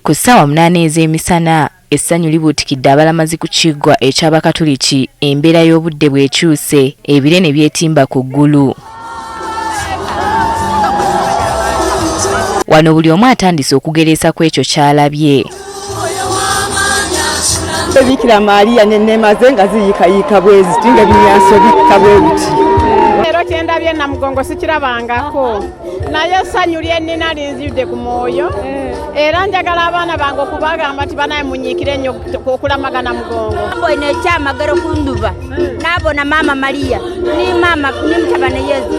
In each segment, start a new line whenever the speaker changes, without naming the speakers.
Ku ssaawa 8 ez'emisana, essanyu libuutikidde abalamazi ku kiggwa eky'Abakatuliki embeera y'obudde bw'ekyuse, ebire ne byetimba ku ggulu. Wano buli omu atandise okugereesa ku ekyo ky'alabye.
Bikira Maria n'enneema ze nga ziyiikayiika bwe ziti ng'ebimyanso bikka bwe biti.
Leero kye ndabye Namugongo sikirabangako, naye essanyu lye nnina linzijudde ku mwoyo, era njagala abaana bange okubagamba nti banaye munyiikire nnyo okulamaga Namugongo.
Mbona ekyamagero ku nduba nabona Maama Maria ni maama ni mutabani Yesu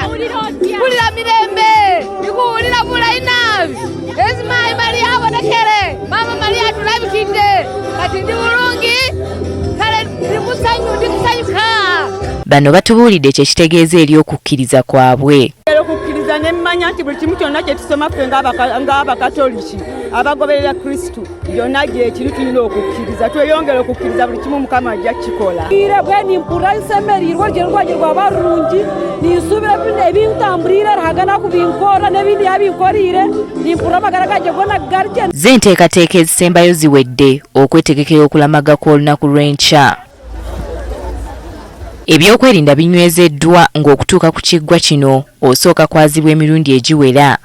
Kristo.
Mpulira mirembe, ndikuwulira bulayi nabi. Ezi mayi Maria abonekere, Maama Maria atulabikidde, kati ndi bulungi, kale ndi musanyu, ndi kusanyuka.
Bano batubuulidde kye kitegeeza eri okukkiriza kwabwe.
Okukkiriza ne mmanya nti buli kimu kyonna kye tusoma ffe ng'Abakatoliki abagoberera Kristu, byonna gyekiri, tulina okukkiriza, tweyongere okukkiriza buli kimu Mukama ajja kukikola.
Ire bwe nimpurira nsemereirwe, orugendo rwangye rwaba rurungi, ninsuubira bino ebintamburiire Ruhanga nakubinkora n'ebindi yabinkoreire, nimpurira amagara gangye goona gari gye.
Zo enteekateeka ezisembayo ziwedde okwetegekera okulamaga kw'olunaku lw'enkya. Ebyokwerinda binywezeddwa ng'okutuuka ku kiggwa kino osooka kwazibwa emirundi egiwera.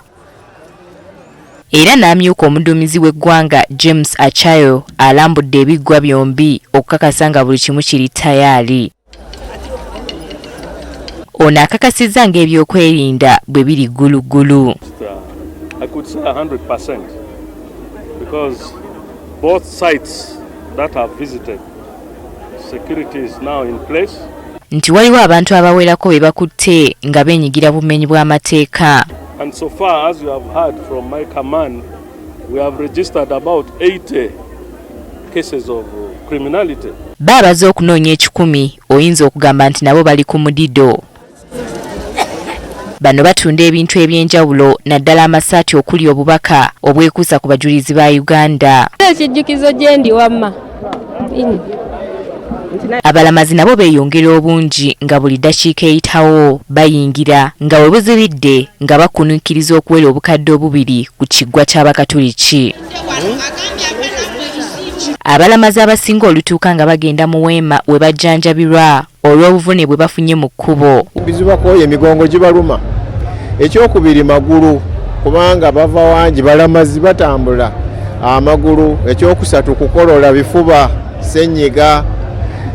Era n'amyuka omuduumizi w'eggwanga James Achayo alambudde ebiggwa byombi okukakasa nga buli kimu kiri tayaali. Ono akakasizza ng'ebyokwerinda bwe biri gguluggulu.
I could say 100% because both sites that have visited, security is now in place.
Nti waliwo abantu abawerako be bakutte nga beenyigira bumenyi bw'amateeka.
And so far, as you have heard from my command, we have registered about 80 cases of criminality.
Baabaze okunoonya 100, oyinza okugamba nti nabo bali ku mudido. Bano batunda ebintu ebyenjawulo, naddala amasaati okuli obubaka obwekuusa ku bajulizi ba Uganda.
Ekijjukizo gye ndi wamma.
Abalamazi nabo beeyongera obungi nga buli ddakiika eyitawo bayingira, nga we buzibidde nga bakunukkiriza okuwera 2000 ku kiggwa ky'Abakatuliki. Abalamazi abasinga olutuuka nga bagenda mu weema we bajjanjabirwa olw'obuvune bwe bafunye mu kkubo.
Bizibakooye, emigongo gibaluma. Ekyokubiri, magulu, kubanga bava wangi, balamazi batambula amagulu. Ekyokusatu, kukolola, bifuba, senyiga,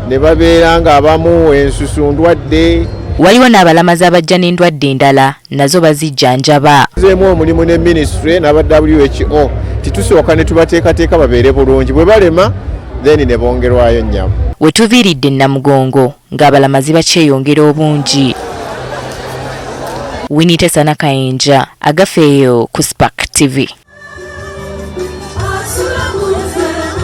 ne babeera nga abamu ensusu ndwadde.
Waliwo n'abalamazi abajja n'endwadde endala, nazo bazijjanjaba.
Zeemu omulimu ne minisitule n'aba WHO, titusooka ne tubateekateeka babeere bulungi, bwe balema then ne bongerwayo nnyabo.
We tuviiridde Namugongo ng'abalamazi bakyeyongera obungi. Winitesana Kayinja, Agafeeyo ku Spark TV.